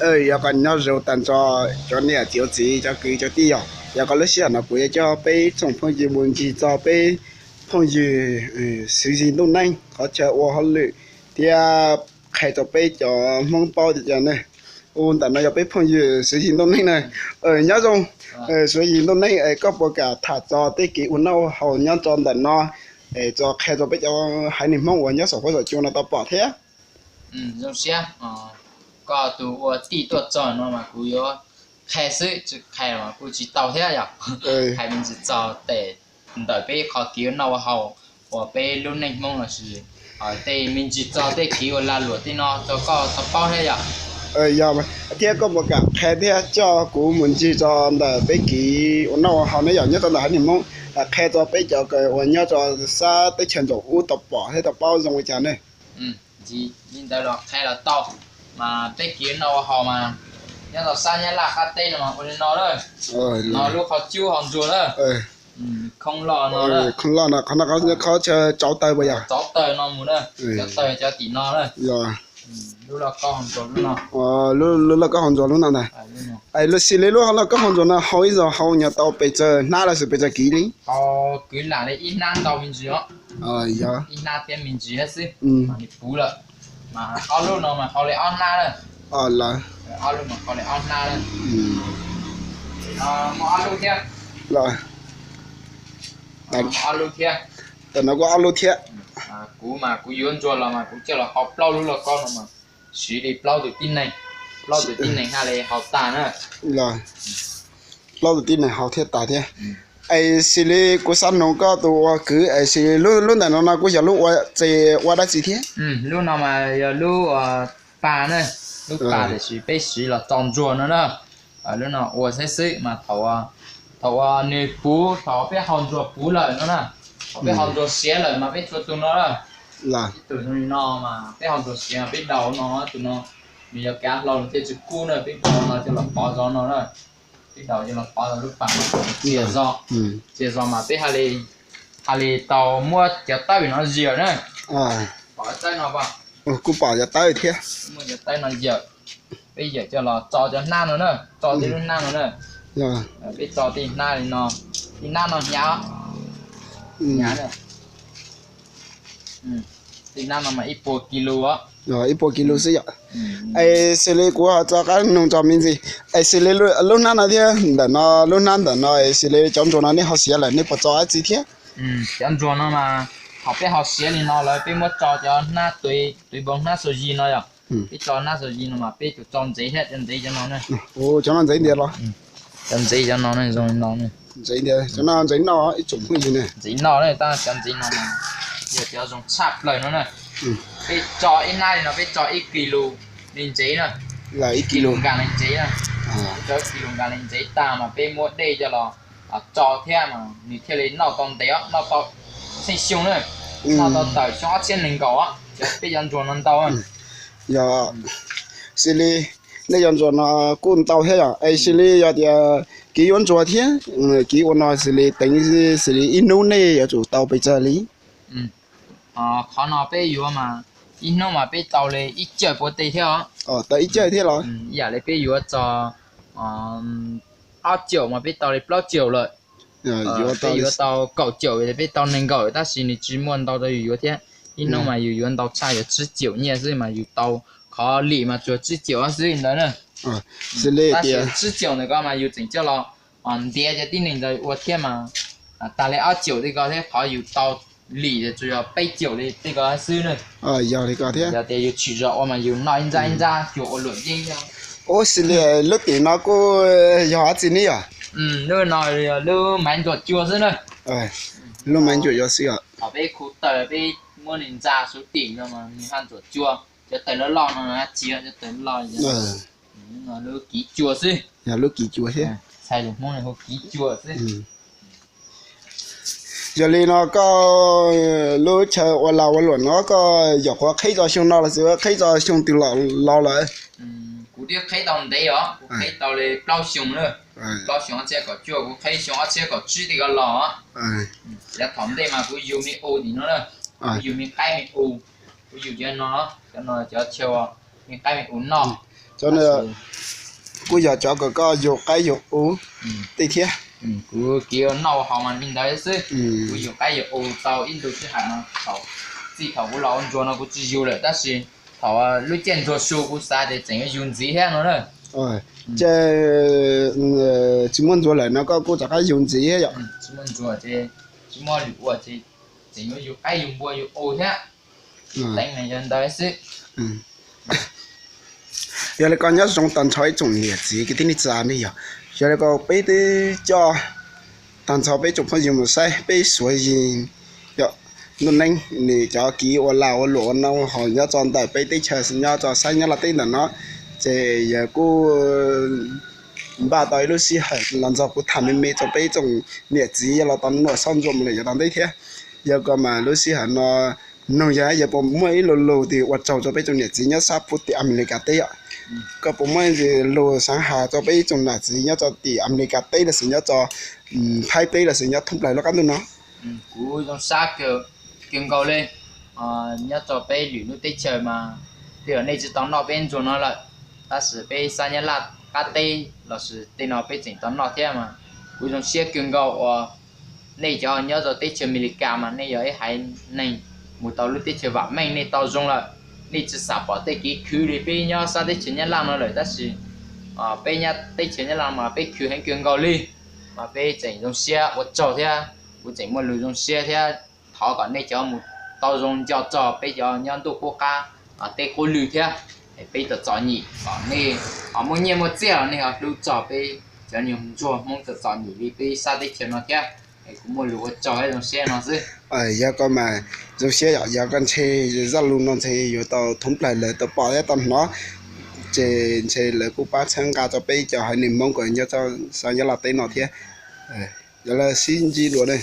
Yog koj nyob zoo tag nrho cov niam cov txiv cov kwv cov tij yom, yog koj lub sij hawm no kuv yuav coj peb tsoom phooj ywg mus ncig txog peb phooj ywg Xwv Yig Ntuj Neej qhov chaw ua hauj lwm thiab qhia rau peb cov Hmoob paub tias ne, u ntawm no yog peb phooj ywg Xwv Yig Ntuj Neej na. Nyob zoo Xwv Yig Ntuj Neej, koj puas kam tham txog tej kev ua noj ua haus nyob rau ntawm no es tso qhia rau peb cov haiv neeg Hmoob uas nyob saum huab saum cua no tau pom thiab? Zoo siab, koj tus ua tij tuaj txog no mas kuv yuav qhia xwb, tsis qhia mas kuj tsis tau thiab yom. Qhia me ntsis txog tes ntawm peb qhov kev ua noj ua haus uas peb lub neej Hmoob lossis tej me ntsis txog tej kev ua lag luam tej no rau koj tau paub thiab yom. Yog thiab koj puas kam qhia thiab coj kuv mus ncig txog ntawm peb kev ua noj ua haus ne yom, nyob rau ntawm haiv neeg Hmoob, qhia rau peb cov uas nyob rau sab teb chaws nraum ub tau pom thiab tau paub zoo li cas ne. Li ntawd los qhia los tau, mas peb kev ua noj ua haus mas nyob rau sab Nyab Laj qab teb no mas ua li no lawm. No lub qhov cub hauv ntsuag lawm. Khoob loj no, khoob loj no qhov no qhov chaw tsauv taws puas yog? Tsauv taws no mus na, tsauv taws cov tim no na. Lub lauj kaub hauv ntsuag lub no. Lub lauj kaub hauv ntsuag lub no ntag. Xws li lub lauj kaub hauv ntsuag no hau ib zaug hau nyuam tau pes tsawg hnab los sis pes tsawg kiv li? Kwv lam li ib hnab ntau me ntsis os. Ib hnab thiab me ntsis xwb, nws puv lawm. Mas ob lub no mas hau li ob hnab lawm. Ob lub mas hau li ob hnab lawm. Muaj ob lub thiab. Ob lub thiab. Tam no kuj ob lub thiab. Kuv mas kuv yuav ntsuag los mas kuv coj los hau plaub lub lauj kaub no mas siv li plaub tus tib neeg, plaub tus tib neeg haj li hau tas na. Plaub tus tib neeg hau thiaj tas thiab. Es xws li kuv xav noog koj tus ua kwv es xws li lub ntawm no no kuj yog lub ua tsev ua dab tsi thiab? Lub no mas yog lub pas na, lub pas tiam sis peb siv los tso ntsuag no na. Lub no ua xwb xwb mas thaum uas nws puv, thaum peb hau ntsuag puv lawm no na, thaum peb hau ntsuag siav lawm mas peb tshuav tus no na. Ib tug zoo li no mas peb hau ntsuag siav mas peb daus no, tus no nws yog kav hlau nws thiaj tsis kub na, peb daus no coj los pov zov no na. Peb daus coj los pov zov lub pas no, txias zog, txias zog mas peb haj li tau muab cov tawb no yawm na. Pom tawb no, kuj pom cov tawb thiab. Muab cov tawb no yawm, peb yawm coj los tso cov hnab no na, tso tej lub hnab no na. Peb tso tej hnab li no, tej hnab no hnyav, hnyav na. Tej hnab no mas ib puas kis lus, ib puas kis lus xwb yom. Es xws li kuv ho rov qab noog tso me ntsis, es xws li lub hnab no thiab ntawm no, lub hnab ntawm no es xws li cov ntsuag no nej ho siav lawm nej puas tso dab tsi thiab? Cov ntsuag no mas thaum peb ho siav li no lawm peb muab tso cov hnab tuv, tuv npoo hnab xua zis no yom. Peb tso hnab xua zis no mas peb tus tso ntxeev thiab, cov ntxeev cov no na. Cov no ntxeev ntiag los? Cov ntxeev cov no zoo li no. Ntxeev ntiag, cov no ntxeev noj ib tsoom phooj ywg ne. Ntxeev noj na, tab cov ntxeev no mas yog cov zoo tshaj plaws no na. Peb tso ib hnab li no peb tso ib kis lus li ntxeev na. Ib kis lus nkag li ntxeev na. Tso ib kis lus nkag li ntxeev tag mas peb muab dej coj los tso thiab mas nws thiaj li noj tau ntev, noj tau txheej xyoo na. Noj tau tawm xyoo ob txhiab nees nkaum, cov peb cov ntsuag no ntau. Yog, xws li nej cov ntsuag no kuj ntau thiab yom, es xws li yog tias kev yuav ntsuag thiab kev ua no xws li teev xws li ib hnub nej yuav tsum tau pes tsawg li? Qhov no peb yuav mas ib hnub mas peb tau li ib caug puav teg thiab os. Tau ib caug thiab los? Ib yam li peb yuav txog ob caug mas peb tau li plaub caug lawm. Peb yuav tau kaum caum, peb tau nees nkaum tab sis nws tsis muaj ntau rau yus yuav thiab. Ib hnub mas yus yuav ntau tshaj yuav tsib caum nyiaj xwb mas yus tau, qhov lim mas tsuas tsib caum xwb ntawd na. Tab sis tsib caum ntawm ko mas yus tseem coj los ntiav cov tib neeg ntawd ua thiab mas tag li ob caum tej ko thiab, qhov yus tau lim tsuas yog peb caum li tej ko xwb na. Yog li ko thiab, yog tias yus tsim zog ua mas yus noj ib nrab ib nrab cuag ua luam yeeb thiab. Ua xws li lub tim no kuj yog dab tsi ne yom? Lub no yog lub maiv ntsuam cua xwb na. Lub maiv ntsuam cua xwb os. Thaum peb khu taws peb muab nws ntxa xuv tim no mas nws haj ntsuam cua. Cov taws loj loj no tsis yog cov taws loj, lub kiv cua xwb. Yog lub kiv cua xwb. Txhais lus Hmoob hu kiv cua xwb. Yog li no koj lub chaw ua lag ua luam no koj nyuam qhuav qhib tau xyoo no los sis qhib tau xyoo twg los lawm? Kuv twb qhib tau ntev os, kuv qhib tau li plaub xyoo na. Plaub xyoo ob txhiab kaum cuaj, kuv qhib xyoo ob txhiab kaum tsib tej ko los. Yav thaum ntej mas kuv yug me u tim no na, kuv yug me qaib me u, kuv yug cov no, cov no cov chaw me qaib me u noj. Cov no kuj yog cov kom koj yug qaib yug u tej thiab. Kuv kiv noj ua hauv mas li ntawd xwb. Kuv yug qaib yug u tau ib ntu sij hawm no thaum, txij thaum kuv los ua ntsuag no kuv tsis yug lawm, tab sis thaum lub caij ntsuag su kuv xav tias tseem yuav yug ntxiv thiab no na. Ces tsis muaj ntsuag lawm no koj kuj rov qab yug ntxiv thiab yom? Tsis muaj ntsuag ces tsis muaj lwm ua ces tseem yuav yug qaib yug npua yug u thiab. Teev yog ntawd xwb. Yog li koj nyob zoo tag nrho ib tsoom niam txiv kwv tij neej tsa ne yog. Yog li koj peb twb coj tag nrho peb tsoom phooj ywg mus saib peb Suav Yig yom, Nuj Neeb nws cov kev ua lag ua luam ua noj ua haus nyob rau ntawm peb teb chaws nyob rau sab Nyab Laj teb ntawm no. Ces yog kuj npaj tau ib lub sij hawm los nrog kuv tham me me rau peb tsoom niam txiv yog los tau noj sab ntsuam mus lawm yav tom ntej thiab. Yog koj mas lub sij hawm no nug yog yog puas muaj ib lo lus tias ua tsaug rau peb tsoom niam txiv nyob sab puag tim Amelikas teb yom. Koj puas muaj lus xaav has rau peb tsoom niam txiv nyob rau tim Amelikas teb los sis nyob rau Thaib teb los sis nyob thoob plaws lub qab ntuj no? Kuv zoo sab kawg nkaus li. Nyob rau peb lwm lub teb chaws mas tej zaum nej tsis tau noj peb ntsuag no lawm, tab sis peb sab Nyab Laj qab teb los sis tej no peb tseem tau noj thiab mas kuv zoo siab kawg nkaus uas nej cov nyob rau teb chaws Amelikas mas nej yog ib haiv neeg mus tau lub teb chaws vam meej, nej tau zoo lawm. Nej tsis xav pom tej kev khwv li peb nyob sab teb chaws Nyab Laj no lawm, tab sis peb nyob teb chaws Nyab Laj mas peb khwv heev kawg nkaus li. Mas peb tseem zoo siab ua tsaug thiab kuv tseem muaj lus zoo siab thiab thov kom nej cov mus tau zoo nco txog peb cov nyob ntuj qub qab teb qub lwg thiab. Peb txom txom nyem kom nej ho muaj nyiaj muaj txiaj los nej ho hlub txog peb cov ntsuag Hmoob txom txom nyem li peb sab teb chaws no thiab. Es kuv muaj lus ua tsaug thiab zoo siab no xwb. Yog koj mas zoo siab yom, yog koj ntshe zaj lus no ntshe yuav tau thoob plaws lawv tau pom thiab tau hnov, ces ntshe lawv kuj pab txhawb nqa rau peb cov haiv neeg Hmoob uas nyob rau sab Nyab Laj teb no thiab. Yog lawv sib ntsib dua ne.